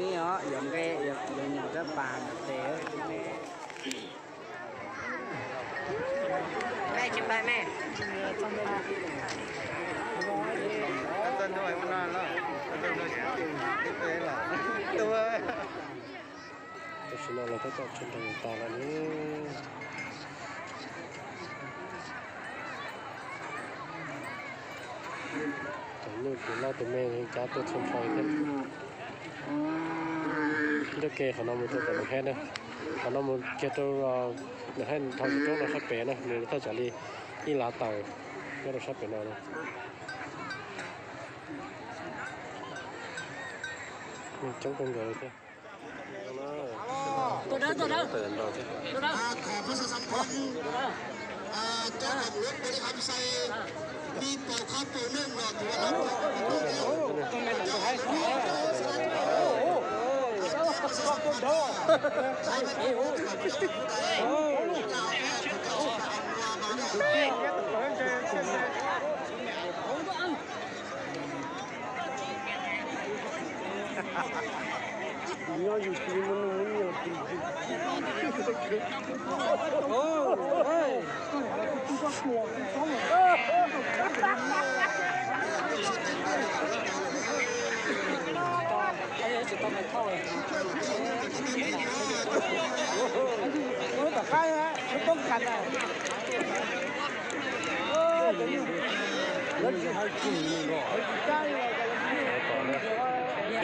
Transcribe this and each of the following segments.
Yuav nqe, yuav nyuam rab pas ntawm tes. Tam sim no lawv tab tom tshaj nroos tas lawm ne. Cov nyuj tus loj tus me cav tuaj txhua nrho thiab. Ncauj ke qhov no mus rau tom Noom Hab na, qhov no mus kiag rau Noom Hab dhau roob no sab pem na, nws thaj tsam li ib lav taws nyob rau sab pem no na. Coob kawg nkaus li thiab.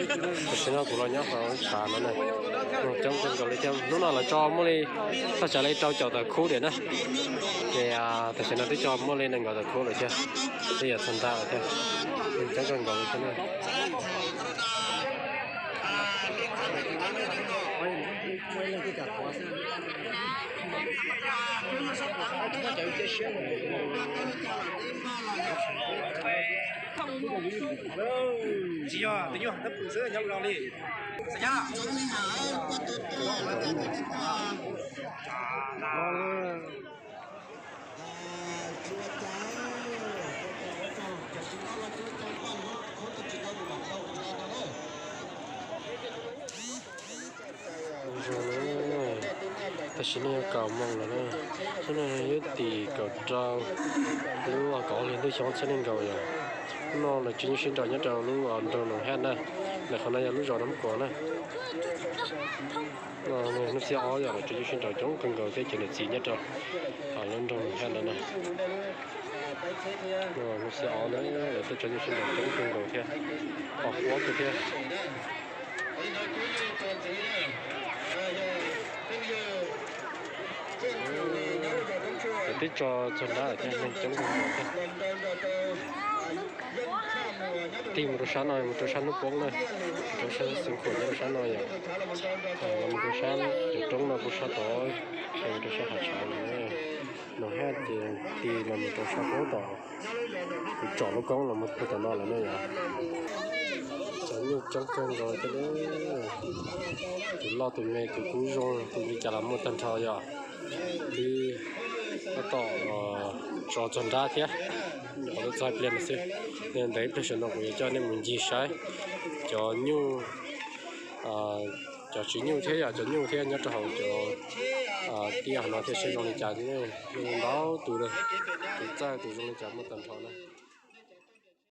Tam sim no kuv los nyob hauv tshav no na, coob kawg nkaus li thiab. Hnub no lawv tso muaj li thaj tsam li rau caum tawm khub diam na. Ces tam sim no twb tso muaj li nees nkaum tawm khub lawm thiab, twb yog txog nrab lawm thiab. Coob kawg nkaus li thiab na. Tsis yog tus nyuj tab pw xwb nyob no li. Tam sim no yog kaum moos lawm na, hnub no yog tim kaum rau lub kaum ob hlis ntuj xyoo ob txhiab nees nkaum yom. Hnub no lawv tseem nyuj sib nraus nyob rau lub nroog Noom Hab na, lawv qhov no yog lub zos Nab Kuam na. Hnub xiab ob yog lawv tseem nyuj sib nraus coob kawg nkaus thiab cov niam txiv nyob rau lub nroog Noom Hab ntawd na. Hnub xiab ob na, lawv tseem nyuj sib nraus coob kawg nkaus thiab, qhov huab kawg thiab. Lawv twb tso txog nrab thiab, neeg coob kawg nkaus thiab. Tig mus rau sab no, mus rau sab hnub poob na, rau sab xeev khuam nyob rau sab no yom. Los mus rau sab cov roob no puag sab tod, mus rau sab hav tshav no. Noom Hab ces tig los mus rau sab poob tom, kuv tsom lub koob los mus puag tom no lawm ne yom. Cov nyuj coob kawg nkaus thiab, tus loj tus me tus kub zoo tus li cas los muaj tag nrho yom. Twb tab tom tso txog nrab thiab, nyuam qhuav txog pliag no xwb. Ntev ib pliag saum no kuv yuav coj nej mus ncig saib cov nyuj, cov tswv nyuj thiab yom, cov nyuj thiab nyob rau hauv cov tiaj hauv no thiaj zoo li cas, ntau tus, tus txawj tus zoo li cas muaj tag nrho na.